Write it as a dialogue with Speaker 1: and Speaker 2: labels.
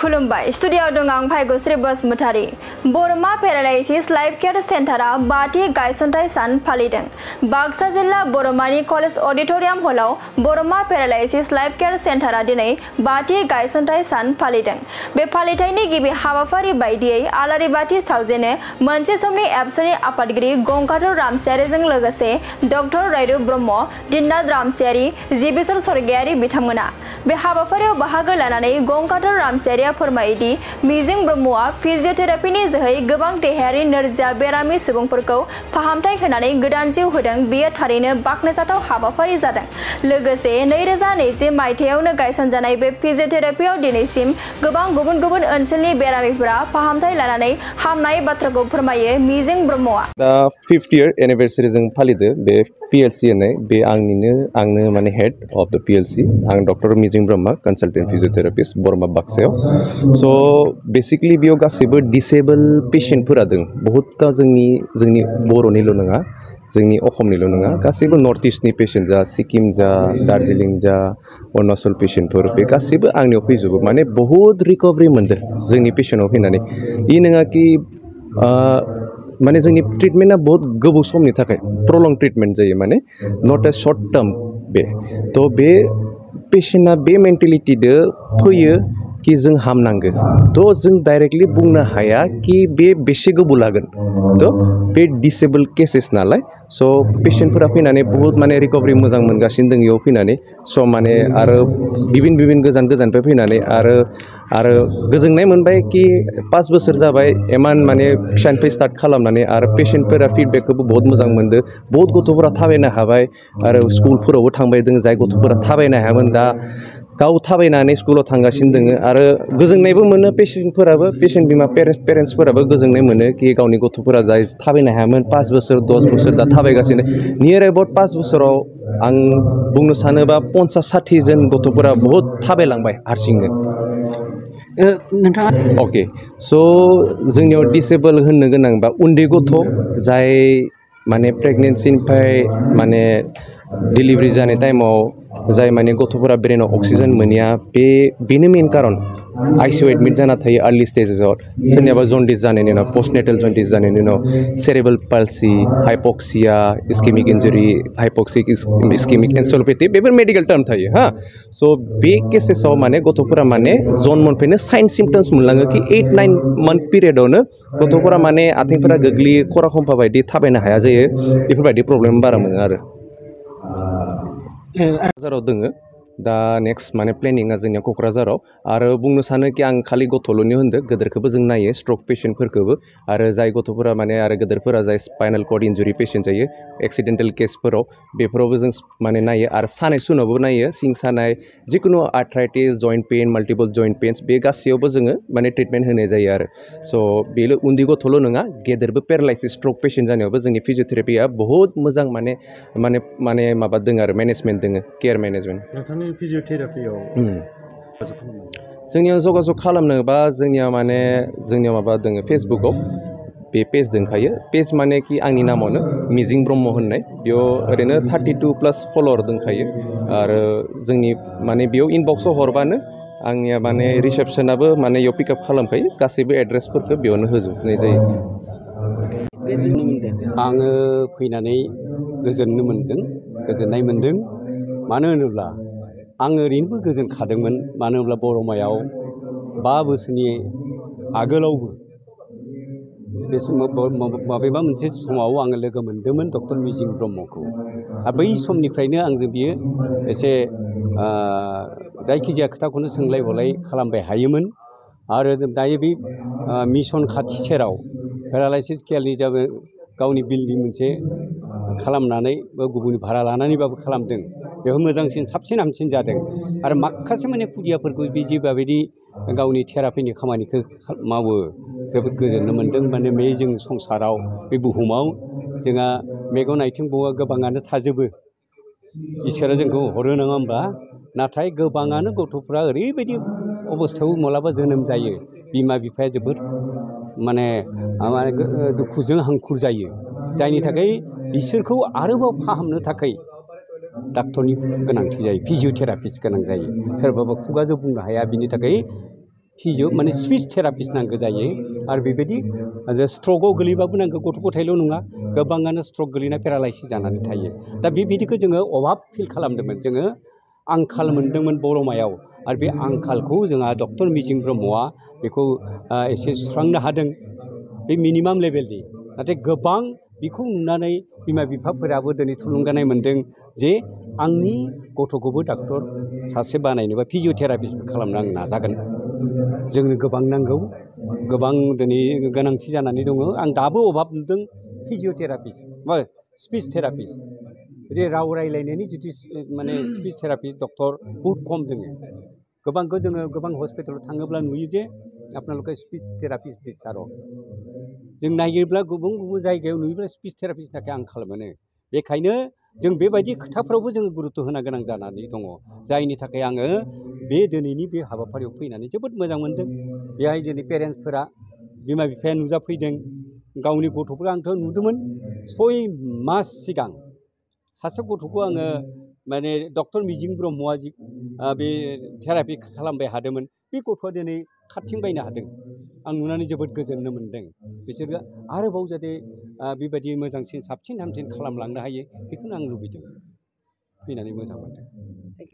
Speaker 1: खुलुमबाय स्टुडियोआव दं आं भाग्यश्री बसुमतारी। बरमा पेरालाइसिस लाइफ केयार सेन्टारा बाथि गायसनथाय सान फालिदों। बाक्सा जिल्ला बरमानि कलेज अडिटोरियाम हलाव बरमा पेरालाइसिस लाइफ केयार सेन्टारा दिनै बाथि गायसनथाय सान फालिदों। बे फालिथायनि गिबि हाबाफारि बायदियै आलारि बाथि सावजेनो मोनसे समनि एबसुनि आफादगिरि गंगाधर रामसियारिजों लोगोसे डक्टर रायदु ब्रह्म, दिननाथ रामसियारि, जिबिसर स्वर्गयारि बिथांमोना। बे हाबाफारियाव बाहागो लानानै गंगाधर रामसियारिया फोरमायोदि मिजिं ब्रह्मआ फिजियोथेरापिनि जोहै गोबां देहायारि नोरजिया बेरामि सुबुंफोरखौ फाहामथाय होनानै गोदान जिउ होदों। बेयो थारैनो बाखनायजाथाव हाबाफारि जादों। लोगोसे 2020 मायथाइयावनो गायसनजानाय बे फिजियोथेरापियाव दिनैसिम गोबां गुबुन गुबुन ओनसोलनि बेरामिफोरा फाहामथाय लानानै हामनाय बाथ्राखौ फोरमायो मिजिं ब्रह्मआ।
Speaker 2: दा 50 इयर एनिभार्सारि जों फालिदो बे PLC होननाय बे आंनो माने हेड अफ द PLC आं डक्टर मिजिं ब्रह्म कनसालटेन्ट फिजियोथेरापिस्ट बरमा बाक्सायाव। स' बेसिकलि बेयाव गासैबो डिसेबल पेशेन्टफोरा दं बहुतता जोंनि बर'निल' नङा जोंनि असमनिल' नङा गासैबो नर्थ इस्टनि पेशेन्ट जा सिक्किम जा दार्जिलिं जा अरुणाचल पेशेन्टफोर बे गासैबो आंनियाव फैजोबो माने बहुद रिकभारि मोनदों जोंनि पेशेन्टआव फैनानै। इ नङा कि माने जोंनि ट्रिटमेन्टआ बहुत गोबाव समनि थाखाय प्रलं ट्रिटमेन्ट जायो माने नट ए शर्ट टार्म बे थ' बे पेशेन्टआ बे मेन्टेलिटिदो फैयो कि जों हामनांगो थ' जों डाइरेक्टलि बुंनो हाया कि बे बेसे गोबाव लागोन थ' बे डिसेबल केसेस नालाय स' पेशेन्टफोरा फैनानै बहुत माने रिकभारि मोजां मोनगासिनो दं इयाव फैनानै स' माने आरो बिभिन गोजाननिफ्राय फैनानै आरो गोजोननाय मोनबाय कि 5 बोसोर जाबाय इमान माने फिसानिफ्राय स्टार्ट खालामनानै आरो पेशेन्टफोरा फिडबेकखौबो बहुत मोजां मोनदों। बहुत गथ'फोरा थाबायनो हाबाय आरो स्कुलफोरावबो थांबाय दङ जाय गथ'फोरा थाबायनो हायामोन दा गाव थाबायनानै स्कुलाव थांगासिनो दङ आरो गोजोननायबो मोनो पेशेन्टफोराबो पेशेन्ट बिमा पेरेन्टसफोराबो गोजोननाय मोनो कि गावनि गथ'फोरा जाय थाबायनो हायामोन 5 बोसोर 10 बोसोर दा थाबायगासिनो नियर एबाउट 5 बोसोराव आं बुंनो सानोबा 50-60 जन गथ'फोरा बहुत थाबायलांबाय हारसिंनो। अके स' जोंनियाव डिसेबल होननो गोनांबा उन्दै गथ' जाय माने प्रेगनेन्सिनिफ्राय माने डिलिभारि जानाय टाइमाव जाय माने गथ'फोरा ब्रेनाव अक्सिजेन मोनिया बेनो मेन कारन ICU एडमिट जाना थायो आर्लि स्टेजेसआव सोरनियाबा जन्डिस जानायनि उनाव पस्टनेटेल जन्डिस जानायनि उनाव सेरेब्रेल पाल्सि हाइपक्सिया इस्केमिक इन्जुरि हाइपक्सिक इस्केमिक एन्सेफेलोपेथी बेफोर मेडिकेल टार्म थायो हा स' बे केसेसआव माने गथ'फोरा माने जन्मनिफ्रायनो साइन सिम्पटम्स मोनलाङो कि 8-9 मान्थ पिरियडआवनो गथ'फोरा माने आथिंफोरा गोग्लैयो खरा खम्फा बायदि थाबायनो हाया जायो बेफोरबायदि प्रब्लेम बारा मोनो आरो क'क्राझाराव दोङो दा नेक्स्ट माने प्लेनिंआ जोंनिया क'क्राझाराव आरो बुंनो सानो कि आं खालि गथ'ल'नि होनदों गोदोरखौबो जों नायो स्ट्रक पेशेन्टफोरखौबो आरो जाय गथ'फोरा माने आरो गोदोरफोरा जाय स्पाइनाल कर्ड इन्जुरि पेशेन्ट जायो एक्सिडेन्टेल केसफोराव बेफोरावबो जों माने नायो आरो सानाय सुनावबो नायो सिं सानाय जिखुनु arthritis joint pain multiple joint pains बे गासैयावबो जोङो माने ट्रिटमेन्ट होनाय जायो आरो स' बेल' उन्दै गथ'ल' नङा गेदेरबो पेरालाइसिस स्ट्रक पेशेन्ट जानायावबो जोंनि फिजियोथेरापिया बहुत मोजां माने माबा दङ आरो मेनेजमेन्ट दङ केयार मेनेजमेन्ट।
Speaker 3: फिजियोथेरापियाव
Speaker 2: जोंनियाव जगाजग खालामनोबा जोंनियाव माबा दङ फेसबुकआव बे पेज दंखायो पेज माने कि आंनि नामावनो मिजिं ब्रह्म होननाय बेयाव ओरैनो 32+ फल'वार दंखायो आरो जोंनि माने बेयाव इनबक्सआव हरबानो आंनिया माने रिसेपसनाबो माने बेयाव पिकआप खालामखायो गासैबो एड्रेसफोरखौ बेयावनो होजोबनाय जायो।
Speaker 4: आङो फैनानै गोजोननाय मोन्दों मानो होनोब्ला आं ओरैनोबो गोजोनखादोंमोन मानो होनब्ला बरमायाव 5 बोसोरनि आगोलावबो बे माबेबा मोनसे समाव आङो लोगो मोन्दोंमोन डक्टर मिजिं ब्रह्मखौ बै समनिफ्रायनो आंजों बियो एसे जायखिजाया खोथाखौनो सोंलाय हलाय खालामबाय हायोमोन आरो दायो बे मिसन खाथि सेराव पेरालाइसिस केयारनि जाबो गावनि बिल्डिं मोनसे खालामनानै गुबुननि भारा लानानैबाबो खालामदों बेयाव मोजांसिन साबसिन हामसिन जादों आरो माखासे माने खुदियाफोरखौ बे जिबायदि गावनि थेरापिनि खामानिखौ मावो जोबोद गोजोननो मोन्दों माने बे जों संसाराव बे बुहुमाव जोंहा मेगन आथिं बौआ गोबाङानो थाजोबो इसोरा जोंखौ हरो नङा होमबा नाथाय गोबाङानो गथ'फ्रा ओरैबायदि अबस्थायाव माब्लाबा जोनोम जायो बिमा बिफाया जोबोद माने दुखुजों हांखुर जायो जायनि थाखाय बिसोरखौ आरोबाव फाहामनो थाखाय डाक्टरनि गोनांथि जायो फिजियोथेरापिस्ट गोनां जायो सोरबाबा खुगाजों बुंनो हाया बिनि थाखाय फिजिअ माने स्पिच थेरापिस्ट नांगौ जायो आरो बेबायदि स्ट्रकआव गोलैबाबो नांगौ गथ' गथायल' नङा गोबाङानो स्ट्रक गोलैना पेरालाइसिस जानानै थायो दा बेबायदिखौ जोङो अभाब फिल खालामदोंमोन जोङो आंखाल मोनदोंमोन बर'मायाव आरो बे आंखालखौ जोंहा डक्टर मिजिं ब्रह्मआ बेखौ एसे सुस्रांनो हादों बे मिनिमाम लेभेलनि नाथाय गोबां बेखौ नुनानै बिमा बिफाफोराबो दिनै थुलुंगानाय मोन्दों जे आंनि गथ'खौबो डाक्टर सासे बानायनोबा फिजिअथेरापिस्ट खालामनो आं नाजागोन जोंनो गोबां नांगौ गोबां दिनै गोनांथि जानानै दङ आं दाबो अभाब नुदों फिजिअथेरापिस्ट बा स्पिच थेरापिस्ट बे राव रायलायनायनि जिथु माने स्पिच थेरापिस्ट डक्टर बहुद खम दङ गोबांखौ जोङो गोबां हस्पिटालाव थाङोब्ला नुयो जे आपनालोके स्पिच थेरापिस्ट बिसारो जों नागिरब्ला गुबुन गुबुन जायगायाव नुयोब्ला स्पिच थेरापिस्टनि थाखाय आंखाल मोनो बेखायनो जों बेबायदि खोथाफ्रावबो जोङो गुरुत्त' होनो गोनां जानानै दङ जायनि थाखाय आङो बे दिनैनि बे हाबाफारियाव फैनानै जोबोद मोजां मोनदों बेहाय जोंनि पेरेन्टसफोरा बिमा बिफाया नुजाफैदों गावनि गथ'फोरा आंथ' नुदोंमोन 6 मास सिगां सासे गथ'खौ आङो माने डक्टर मिजिं ब्रह्मआ बे थेरापि खालामबाय हादोंमोन बे गथ'आ दिनै खारथिंबायनो हादों आं नुनानै जोबोद गोजोननो मोन्दों बिसोरो आरोबाव जाहाथे बेबायदि मोजांसिन साबसिन हामसिन खालामलांनो हायो बेखौनो आं लुबैदों फैनानै मोजां मोनदों।